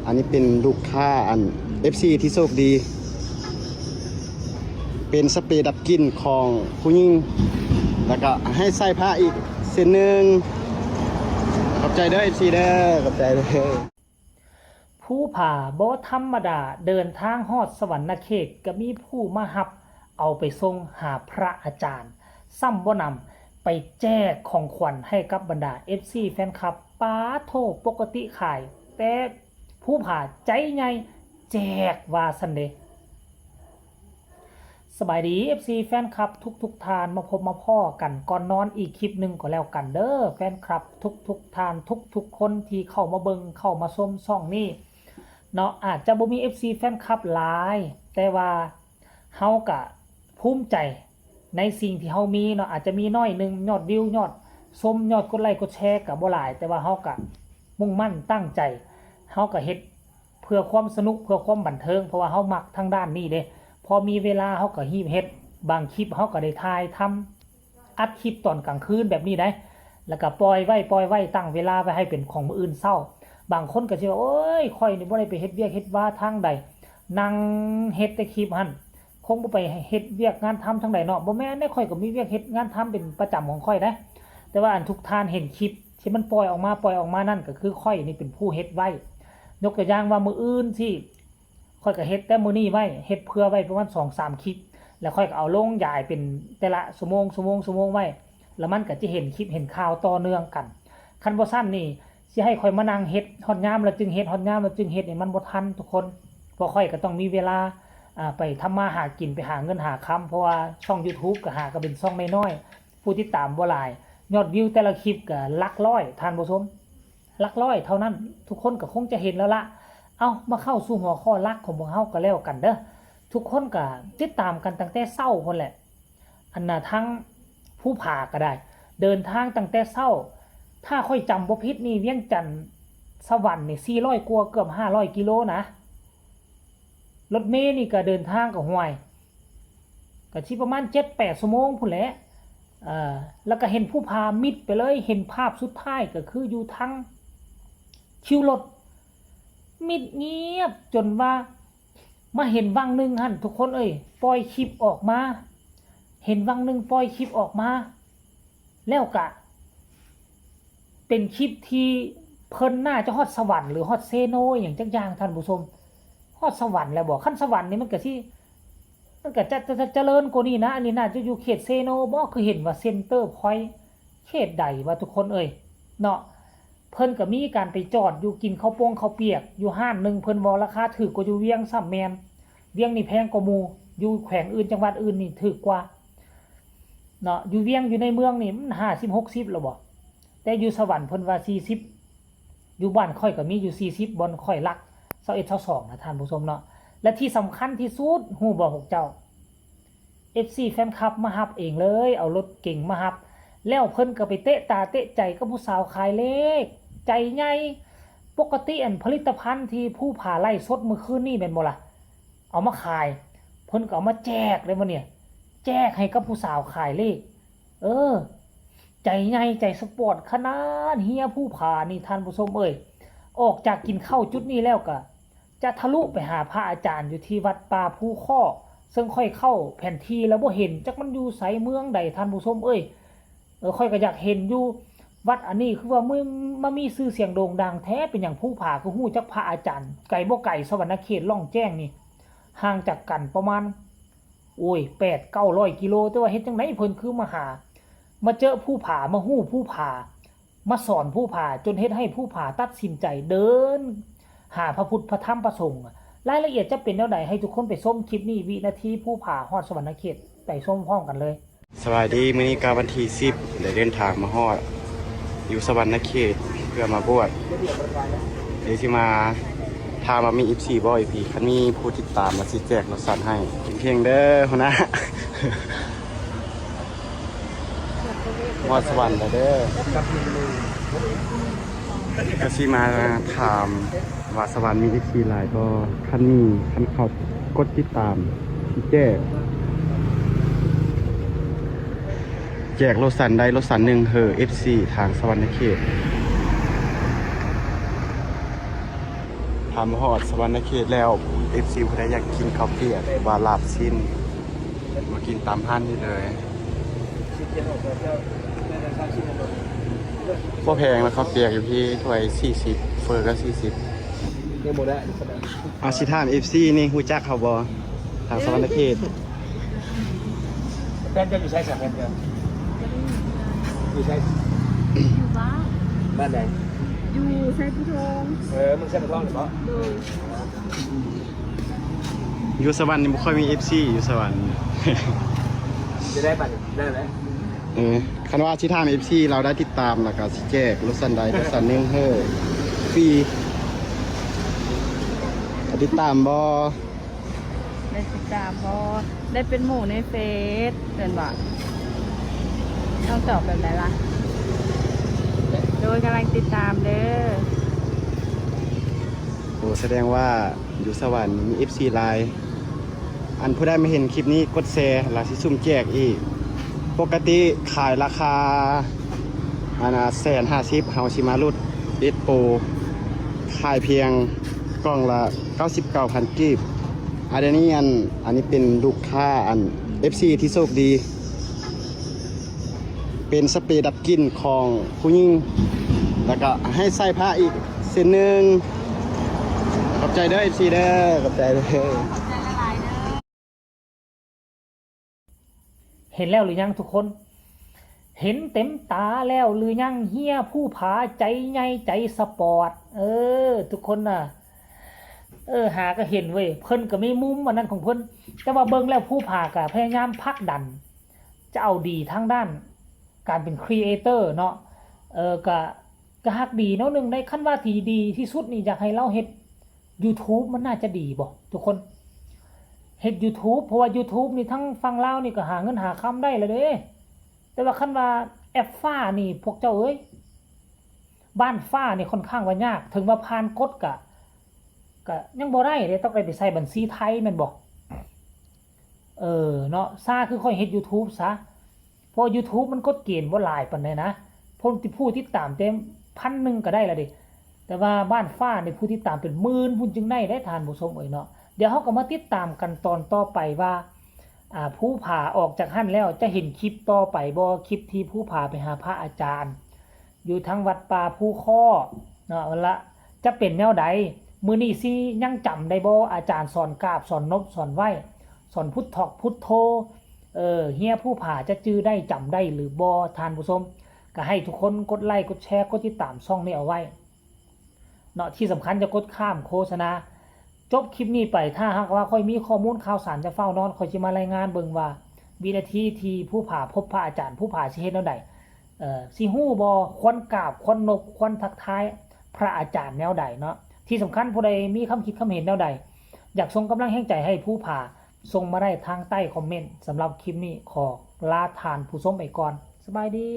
ອັນນີ້ເປັນລູກຄ້າ ອັນ ເອັຟຊີ ທີ່ໂຊກດີ ເປັນສະເປດັບກິ່ນຂອງຜູ້ຍິງ ແລ້ວກໍໃຫ້ໃສ່ຜ້າອີກເສັ້ນໜຶ່ງ. ຂອບໃຈເດີ ເອັຟຊີ ເດີ ຂອບໃຈເດີ. ພູຜາບໍ່ທຳມະດາ, ເດີນທາງຮອດສະຫວັນນະເຂດ ກໍມີຜູ້ມາຮັບເອົາໄປສົ່ງຫາພະອາຈານ, ຊ້ຳບໍ່ໜຳ ໄປແຈກຂອງຂວັນໃຫ້ກັບບັນດາເອັຟຊີແຟນຄລັບ. ປາໂທ້ ປົກກະຕິຂາຍແຕ່ພູຜາໃຈໃຫຍ່ ແຈກວ່າຊັ້ນເດ. ສະບາຍດີ ເອັຟຊີແຟນຄລັບທຸກໆທ່ານ, ມາພົບມາພໍ້ກັນກ່ອນນອນອີກຄລິບໜຶ່ງກໍແລ້ວກັນເດີ ແຟນຄລັບທຸກໆທ່ານ ທຸກໆຄົນທີ່ເຂົ້າມາເບິ່ງ ເຂົ້າມາຊົມຊ່ອງນີ້ເນາະ. ອາດຈະບໍ່ມີເອັຟຊີແຟນຄລັບຫຼາຍ ແຕ່ວ່າເຮົາກະພູມໃຈໃນສິ່ງທີ່ເຮົາມີເນາະ, ອາດຈະມີໜ້ອຍໜຶ່ງ ຍອດວິວ ຍອດຊົມ ຍອດກົດໄລກົດແຊກະບໍ່ຫຼາຍ ແຕ່ວ່າເຮົາກະມຸ່ງໝັ້ນຕັ້ງໃຈ, ເຮົາກະເຮັດ ເພື່ອຄວາມສະໜຸກ ເພື່ອຄວາມບັນເທີງ ເພາະວ່າເຮົາມັກທາງດ້ານນີ້ເດ້. ພໍມີເວລາເຮົາກໍຮີບເຮັດ, ບາງຄລິບເຮົາກໍໄດ້ຖ່າຍທຳ ອັດຄລິບຕອນກາງຄືນແບບນີ້ໄດ໋ ແລ້ວກໍປ່ອຍໄວ້ ປ່ອຍໄວ້ ຕັ້ງເວລາໄວ້ໃຫ້ເປັນຂອງມື້ອື່ນເຊົ້າ. ບາງຄົນກໍຊິວ່າ ໂອ້ຍ ຂ້ອຍນີ້ບໍ່ໄດ້ໄປເຮັດວຽກເຮັດວາທາງໃດ ນັ່ງເຮັດແຕ່ຄລິບຫັ້ນ ຄົງບໍ່ໄປເຮັດວຽກງານທຳທາງໃດເນາະ. ບໍ່ແມ່ນເດ້ ຂ້ອຍກໍມີວຽກເຮັດງານທຳເປັນປະຈຳຂອງຂ້ອຍໄດ໋ ແຕ່ວ່າອັນທຸກທ່ານເຫັນຄລິບ ທີ່ມັນປ່ອຍອອກມາ ປ່ອຍອອກມານັ້ນ ກໍຄືຂ້ອຍນີ້ເປັນຜູ້ເຮັດໄວ້. ຍົກຕົວຢ່າງວ່າມື້ອື່ນຊີ້ ຂ້ອຍກໍເຮັດແຕ່ມື້ນີ້ໄວ້ ເຮັດເຜື່ອໄວ້ປະມານສອງສາມຄລິບ ແລ້ວຂ້ອຍກໍເອົາລົງຢາຍເປັນແຕ່ລະຊົ່ວໂມງ ຊົ່ວໂມງ ຊົ່ວໂມງໄວ້ ແລ້ວມັນກໍຈະເຫັນຄລິບເຫັນຂ່າວຕໍ່ເນື່ອງກັນ. ຄັນບໍ່ຊັ້ນນີ້ ຊິໃຫ້ຂ້ອຍມານັ່ງເຮັດ ຮອດຍາມລະຈຶ່ງເຮັດ ຮອດຍາມລະຈຶ່ງເຮັດນີ້ ມັນບໍ່ທັນທຸກຄົນ ເພາະຂ້ອຍກໍຕ້ອງມີເວລາ ອ່າ ໄປທຳມາຫາກິນ ໄປຫາເງິນຫາຄຳ ເພາະວ່າຊ່ອງ YouTube ກໍຫາກໍເປັນຊ່ອງນ້ອຍໆ ຜູ້ຕິດຕາມບໍ່ຫຼາຍ, ຍອດວິວແຕ່ລະຄລິບກໍຫຼັກຮ້ອຍ ທ່ານຜູ້ຊົມ, ຫຼັກຮ້ອຍເທົ່ານັ້ນ. ທຸກຄົນກໍຄົງຈະເຫັນແລ້ວລະ. ເອົ້າ ມາເຂົ້າສູ່ຫົວຂໍ້ຫຼັກຂອງພວກເຮົາກໍແລ້ວກັນເດີ. ທຸກຄົນກໍຕິດຕາມກັນຕັ້ງແຕ່ເຊົ້າພຸ້ນແຫຼະ. ອັນນ່າ ທາງພູຜາກໍໄດ້ ເດີນທາງຕັ້ງແຕ່ເຊົ້າ, ຖ້າຂ້ອຍຈຳບໍ່ຜິດນີ້ ວຽງຈັນ ສະຫວັນນີ້ ສີ່ຮ້ອຍກວ່າ ເກືອບຫ້າຮ້ອຍກິໂລນະ. ລົດເມນີ້ກໍເດີນທາງກໍ ຫ້ວຍ ກໍຊິປະມານເຈັດແປດຊົ່ວໂມງພຸ້ນແຫຼະ. ເອີ ແລ້ວກໍເຫັນພູຜາມິດໄປເລີຍ, ເຫັນພາບສຸດທ້າຍກໍຄືຢູ່ທາງຄິວລົດ ມິດງຽບ ຈົນວ່າມາເຫັນວັງໜຶ່ງຫັ້ນ ທຸກຄົນເອີຍ ປ່ອຍຄລິບອອກມາ, ເຫັນວັງໜຶ່ງປ່ອຍຄລິບອອກມາ ແລ້ວກະເປັນຄລິບທີ່ເພິ່ນໜ້າຈະຮອດສະຫວັນ ຫຼື ຮອດເຊໂນອີ່ຫຍັງຈັກຢ່າງ ທ່ານຜູ້ຊົມ. ຮອດສະຫວັນແລ້ວບໍ? ຄັນສະຫວັນນີ້ມັນກະຊິ ມັນກະຈະ ຈະ ຈະ ຈະເລີນກວ່ານີ້ນະ. ອັນນີ້ໜ້າຈະຢູ່ເຂດເຊໂນບໍ? ຄືເຫັນວ່າເຊັນເຕີພອຍ ເຂດໃດວະ ທຸກຄົນເອີຍ ເນາະ. ເພິ່ນກະມີການໄປຈອດຢູ່ ກິນເຂົ້າໂປ່ງເຂົ້າປຽກ ຢູ່ຮ້ານໜຶ່ງ ເພິ່ນເວົ້າລາຄາຖືກກວ່າຢູ່ວຽງຊ້ຳແມ່ນ. ວຽງນີ້ແພງກວ່າໝູ່, ຢູ່ແຂວງອື່ນ ຈັງຫວັດອື່ນນີ້ຖືກກວ່າ ເນາະ. ຢູ່ວຽງ ຢູ່ໃນເມືອງນີ້ມັນຫ້າສິບຫົກສິບແລ້ວບໍ? ແຕ່ຢູ່ສະຫວັນເພິ່ນວ່າສີ່ສິບ, ຢູ່ບ້ານຂ້ອຍກໍມີຢູ່ສີ່ສິບ ບ່ອນຂ້ອຍລັກ ຊາວເອັດ ຊາວສອງນະ ທ່ານຜູ້ຊົມເນາະ. ແລະທີ່ສຳຄັນທີ່ສຸດ ຮູ້ບໍ່ພວກເຈົ້າ ເອັຟຊີແຟນຄລັບມາຮັບເອງເລີຍ, ເອົາລົດເກັງມາຮັບ ແລ້ວເພິ່ນກໍໄປເຕະຕາເຕະໃຈກັບຜູ້ສາວຂາຍເລກ ໃຈໃຫຍ່. ປົກກະຕິອັນຜະລິດຕະພັນທີ່ພູຜາໄລຟ໌ສົດມື້ຄືນນີ້ແມ່ນບໍ່ລະ? ເອົາມາຂາຍ ເພິ່ນກໍເອົາມາແຈກເດ້ມື້ນີ້ ແຈກໃຫ້ກັບຜູ້ສາວຂາຍເລກ. ເອີ ໃຈໃຫຍ່ໃຈສະປອດຂະໜາດ ເຮຍພູຜານີ້ ທ່ານຜູ້ຊົມເອີຍ. ອອກຈາກກິນເຂົ້າຈຸດນີ້ແລ້ວກະຈະທະລຸໄປຫາພະອາຈານຢູ່ທີ່ວັດປ່າພູຄໍ້ ເຊິ່ງຂ້ອຍເຂົ້າແຜນທີ່ແລ້ວບໍ່ເຫັນ ຈັກມັນຢູ່ໃສເມືອງໃດ ທ່ານຜູ້ຊົມເອີຍ. ເອີ ຂ້ອຍກໍຢາກເຫັນຢູ່ ວັດອັນນີ້ຄືວ່າ ມ- ມາມີຊື່ສຽງໂດ່ງດັງແທ້ ເປັນຫຍັງພູຜາຄືຮູ້ຈັກພະອາຈານ? ໄກບໍ່ໄກ ສະຫວັນນະເຂດ ລ່ອງແຈ້ງນີ້ ຫ່າງຈາກກັນປະມານ ໂອ້ຍ ແປດເກົ້າຮ້ອຍກິໂລ ແຕ່ວ່າເຮັດຈັ່ງໃດເພິ່ນຄືມາຫາ ມາເຈີພູຜາ ມາຮູ້ພູຜາ ມາສອນພູຜາ ຈົນເຮັດໃຫ້ພູຜາຕັດສິນໃຈເດີນຫາພະພຸດ ພະທຳ ພະສົງ. ລາຍລະອຽດຈະເປັນແນວໃດ ໃຫ້ທຸກຄົນໄປຊົມຄລິບນີ້ ວິນາທີພູຜາຮອດສະຫວັນນະເຂດ ໄປຊົມພ້ອມກັນເລີຍ. ສະບາຍດີ ມື້ນີ້ກໍວັນທີສິບ ໄດ້ເດີນທາງມາຮອດຢູ່ສະຫວັນນະເຂດ ເພື່ອມາບວດ. ດຽວຊິມາຖາມວ່າມີເອັຟຊີບໍ່ ເອັຟຊີ ຄັນມີຜູ້ຕິດຕາມລະຊິແຈກລົດສັນໃຫ້. ເພງໆເດີຫົວໜ້າ. ຮອດສະຫວັນແລ້ວເດີ. ກະຊິມາຖາມວ່າສະຫວັນມີເອັຟຊີຫຼາຍບໍ່? ຄັນມີ ຄັນເຂົາກົດຕິດຕາມ ຊິແຈກ ແຈກລົດສັນໄດ້ ລົດສັນໜຶ່ງເຮີ ເອັຟຊີ ທາງສະຫວັນນະເຂດ. ຖ້າມາຮອດສະຫວັນນະເຂດແລ້ວ ເອັຟຊີ ຜູ້ໃດຢາກກິນເຂົ້າປຽກ ຫຼືວ່າລາບຊີ້ນ ມາກິນຕາມຮ້ານນີ້ເລີຍ. ບໍ່ແພງນະ ເຂົ້າປຽກຢູ່ພີ້ ຖ້ວຍສີ່ສິບ ເຝີກໍສີ່ສິບ. ຍັງບໍ່ໄດ້ ອາ ຊິຖາມ ເອັຟຊີ ນີ້ຮູ້ຈັກເຮົາບໍ່ ທາງສະຫວັນນະເຂດ? ແຟນເຈົ້າຢູ່ໃສຊະ ແຟນເຈົ້າ? ຢູ່ໃສ? ຢູ່ບ້ານ. ບ້ານໃດ? ຢູ່ໄຊພູທອງ. ເອີ ເມືອງໄຊພູທອງນີ້ບໍ? ໂດຍ. ຢູ່ສະຫວັນນີ້ບໍ່ຄ່ອຍມີ ເອັຟຊີ ຢູ່ສະຫວັນ. ຈະໄດ້ບັດ ໄດ້ແລ້ວ. ເອີ ຄັນວ່າຊິຖາມ ເອັຟຊີ ລາວໄດ້ຕິດຕາມ ແລ້ວກໍຊິແຈກລົດສັນໃດ ລົດສັນໜຶ່ງເຮີ ຟຣີ. ຕິດຕາມບໍ່? ໄດ້ຕິດຕາມບໍ່? ໄດ້ເປັນໝູ່ໃນເຟສ ແມ່ນບໍ່? ຕ້ອງຕອບແບບໃດລະ? ໂດຍ ກຳລັງຕິດຕາມເດີ. ໂອ້ ສະແດງວ່າຢູ່ສະຫວັນມີ ເອັຟຊີ ຫຼາຍ. ອັນຜູ້ໃດມາເຫັນຄລິບນີ້ ກົດແຊ ແລ້ວຊິສຸ່ມແຈກອີກ. ປົກກະຕິຂາຍລາຄາ ອັນນະ ແສນຫ້າສິບ ເຮົາຊິມາຫຼຸດເອັດໂປ ຂາຍພຽງກ່ອງລະເກົ້າສິບເກົ້າພັນກີບ. ອັນນີ້ ອັນ ອັນນີ້ເປັນລູກຄ້າ ອັນ ເອັຟຊີ ທີ່ໂຊກດີ ເປັນສະເປດັບກິ່ນຂອງຜູ້ຍິງ ແລ້ວກໍໃຫ້ໃສ່ຜ້າອີກເສັ້ນໜຶ່ງ. ຂອບໃຈເດີ ເອັຟຊີ ເດີ ຂອບໃຈເດີ. ເຫັນແລ້ວຫຼືຍັງທຸກຄົນ? ເຫັນເຕັມຕາແລ້ວຫຼືຍັງ? ເຮຍພູຜາໃຈໃຫຍ່ໃຈສະປອດ. ເອີ ທຸກຄົນນະ ເອີ ຫາກໍເຫັນເວີຍ ເພິ່ນກໍມີມຸມອັນນັ້ນຂອງເພິ່ນ ແຕ່ວ່າເບິ່ງແລ້ວພູຜາກໍພະຍາຍາມຜັກດັນ ຈະເອົາດີທາງດ້ານການເປັນຄຣີເອເຕີເນາະ. ເອີ ກະ ກະຮັກດີແນວໜຶ່ງໄດ໋. ຄັນວ່າທີ່ດີທີ່ສຸດນີ້ ຢາກໃຫ້ລາວເຮັດຢູທູບ ມັນໜ້າຈະດີບໍ່ທຸກຄົນ? ເຮັດຢູທູບ ເພາະວ່າຢູທູບນີ້ ທາງຝັ່ງລາວນີ້ກໍຫາເງິນຫາຄຳໄດ້ແລ້ວເດ້. ແຕ່ວ່າຄັນວ່າແອັບຟ້ານີ້ ພວກເຈົ້າເອີຍ ບ້ານຟ້ານີ້ຄ່ອນຂ້າງວ່າຍາກ ເຖິງວ່າຜ່ານກົດກະ ກະຍັງບໍ່ໄດ້ເດ້ ຕ້ອງໄດ້ໄປໃສ່ບັນຊີໄທແມ່ນບໍ່? ເອີເນາະ ຊາຄືຂ້ອຍເຮັດຢູທູບຊະ ເພາະຢູທູບມັນກົດເກນບໍ່ຫຼາຍປານໃດນະ ຜູ້ຕິດ ຜູ້ຕິດຕາມແຕ່ພັນໜຶ່ງກໍໄດ້ລະເດ້. ແຕ່ວ່າບ້ານຟ້ານີ້ຜູ້ຕິດຕາມເປັນໝື່ນພຸ້ນຈຶ່ງໄດ້ເດ້ທ່ານຜູ້ຊົມເອີຍເນາະ. ດຽວເຮົາກໍມາຕິດຕາມກັນຕອນຕໍ່ໄປວ່າ ອາ ພູຜາອອກຈາກຫັ້ນແລ້ວຈະເຫັນຄລິບຕໍ່ໄປບໍ່? ຄລິບທີ່ພູຜາໄປຫາພະອາຈານ ຢູ່ທາງວັດປ່າພູຄໍ້ເນາະ ລະຈະເປັນແນວໃດ? ມື້ນີ້ຊິຍັງຈຳໄດ້ບໍ່? ອາຈານສອນກາບ ສອນນົບ ສອນໄຫວ້ ສອນພຸດຖອກພຸດໂທ ເອີ ເຮຍພູຜາຈະຈື່ໄດ້ ຈຳໄດ້ຫຼືບໍ່? ທ່ານຜູ້ຊົມ ກໍໃຫ້ທຸກຄົນກົດໄລ ກົດແຊ ກົດຕິດຕາມຊ່ອງນີ້ເອົາໄວ້ເນາະ. ທີ່ສຳຄັນຢ່າກົດຂ້າມໂຄສະນາ. ຈົບຄລິບນີ້ໄປ ຖ້າຫາກວ່າຂ້ອຍມີຂໍ້ມູນຂ່າວສານຈະຟ້າວນອນ ຂ້ອຍຊິມາລາຍງານເບິ່ງວ່າ ວິນາທີທີ່ພູຜາພົບພະອາຈານ ພູຜາຊິເຮັດແນວໃດ? ເອີ ຊິຮູ້ບໍ່? ຄວນກາບ ຄວນນົບ ຄວນທັກທາຍພະອາຈານແນວໃດເນາະ? ທີ່ສຳຄັນຜູ້ໃດມີຄຳຄິດຄຳເຫັນແນວໃດ ຢາກສົ່ງກຳລັງແຮງໃຈໃຫ້ພູຜາ ສົ່ງມາໄດ້ທາງໃຕ້ຄອມເມັນ. ສຳລັບຄລິບນີ້ຂໍລາທ່ານຜູ້ຊົມໄປກ່ອນ. ສະບາຍດີ.